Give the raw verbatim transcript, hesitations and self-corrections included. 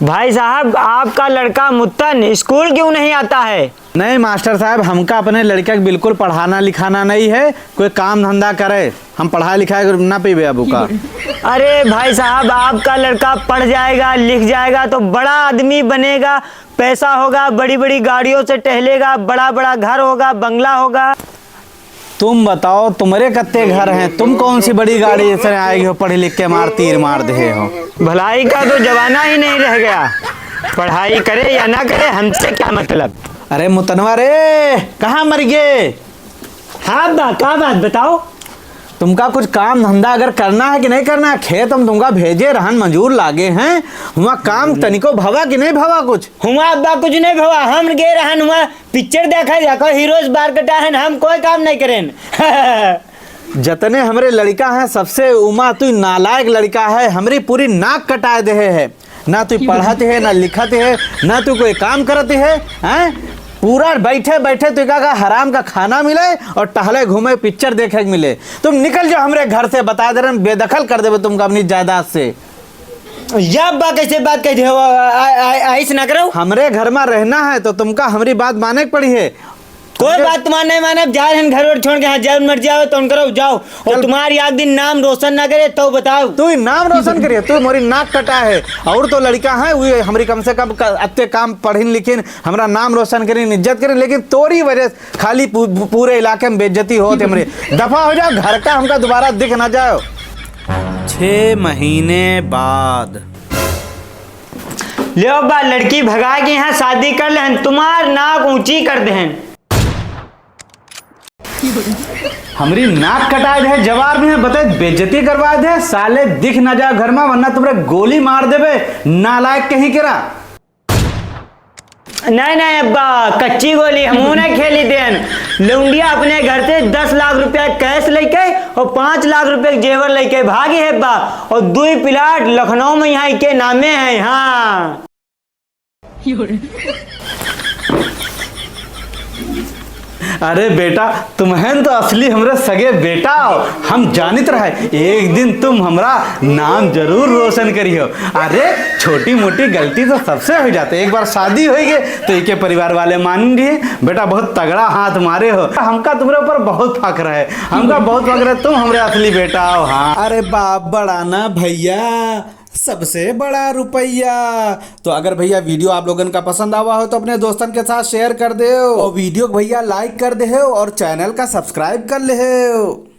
भाई साहब, आपका लड़का मुत्तन स्कूल क्यों नहीं आता है? नहीं मास्टर साहब, हमका अपने लड़का के बिल्कुल पढ़ाना लिखाना नहीं है, कोई काम धंधा करे, हम पढ़ाई लिखाई ना पीबे अब का। अरे भाई साहब, आपका लड़का पढ़ जाएगा, लिख जाएगा तो बड़ा आदमी बनेगा, पैसा होगा, बड़ी बड़ी गाड़ियों से टहलेगा, बड़ा बड़ा घर होगा, बंगला होगा। तुम बताओ, तुम्हारे कत्ते घर हैं, तुम कौन सी बड़ी गाड़ी से आए हो, पढ़ लिख के मार तीर मार दे हो। भलाई का तो जमाना ही नहीं रह गया, पढ़ाई करे या ना करे, हमसे क्या मतलब। अरे मुतनवा रे, कहाँ मर गए? हाँ बा, का बात बताओ? तुमका कुछ काम धंधा अगर करना है कि नहीं करना है? खेत हम तुमका भेजे रहन, मजूर लागे हैं, हुआ काम तनिको भवा कि नहीं भवा कुछ? हुआ अब्बा कुछ नहीं भवा, हम गे रहन हुआ पिक्चर देखा जाको, हीरोज बार कटा है, हम कोई काम नहीं करेन। जतने हमरे लड़का हैं, सबसे उमा तू नालायक लड़का है, हमरी पूरी नाक कटाए देहे है। ना तू पढ़त है, ना लिखत है, ना तू कोई काम करत है, हैं? पूरा बैठे बैठे तू का, का हराम का खाना मिले और टहले घूमे, पिक्चर देखे के मिले। तुम निकल जाओ हमरे घर से, बता दे रहे हैं, बेदखल कर देबे तुमका अपनी जायदाद से। या अब्बा कैसे बात कह दे हो? आ, आ, आ, ऐसे ना करो। हमरे घर में रहना है तो तुमका हमरी बात माने के पड़ी है। कोई बात तुम्हार नहीं मानब, जा रहन घर वर छोड़ के, हाँ, जाओ, मर जाओ, तो उनकरो जाओ। और चल। तुम्हार याद दिन नाम रोशन ना करे, तो बताओ। तू ही नाम रोशन करिए, तू मोरी नाक कटा है। और तो लड़का है, वो हमरी कम से कम क-, अत्ते काम पढ़िन लिखिन, हमरा नाम रोशन करिन, इज्जत करिन, लेकिन तोरी वजह से खाली पू-, पू-, पूरे इलाके में बेइज्जती होत है हमरे। दफा हो जाओ, घर का हमका दोबारा दिख ना जाओ। छह महीने बाद। ले बा, लड़की भगा के यहाँ शादी कर लेहन, तुम्हार नाक ऊंची कर देहन। हमरी नाक कटाए दे, जवार में बता, बेइज्जती करवा दे, साले दिख ना जा घर में, वरना तुमरे गोली मार देबे, नालायक कहीं केरा। नहीं, नहीं अब्बा, कच्ची गोली हमहू ना खेली देन। लौंडिया अपने घर से दस लाख रुपया कैश लेके और पाँच लाख रुपया के जेवर लेके भागी है अब्बा, और दुई प्लाट लखनऊ में यहाँ के नामे है। हाँ। अरे बेटा, तुमहन तो असली हमरे सगे बेटा हो। हम जानित रहे, एक दिन तुम हमरा नाम जरूर रोशन करिहो। अरे, छोटी मोटी गलती तो सबसे हो जाते, एक बार शादी हो गए तो इके परिवार वाले मान लिए। बेटा, बहुत तगड़ा हाथ मारे हो, हमका तुम्हरे ऊपर बहुत फख्र है, हमका बहुत फख्र है, तुम हमरे असली बेटा हो। हाँ। अरे बाप, बड़ा ना भैया, सबसे बड़ा रुपया। तो अगर भैया video आप लोगन का पसंद आवा हो तो अपने दोस्तन के साथ share कर देव और video को भैया like कर देव और channel का subscribe कर लेव।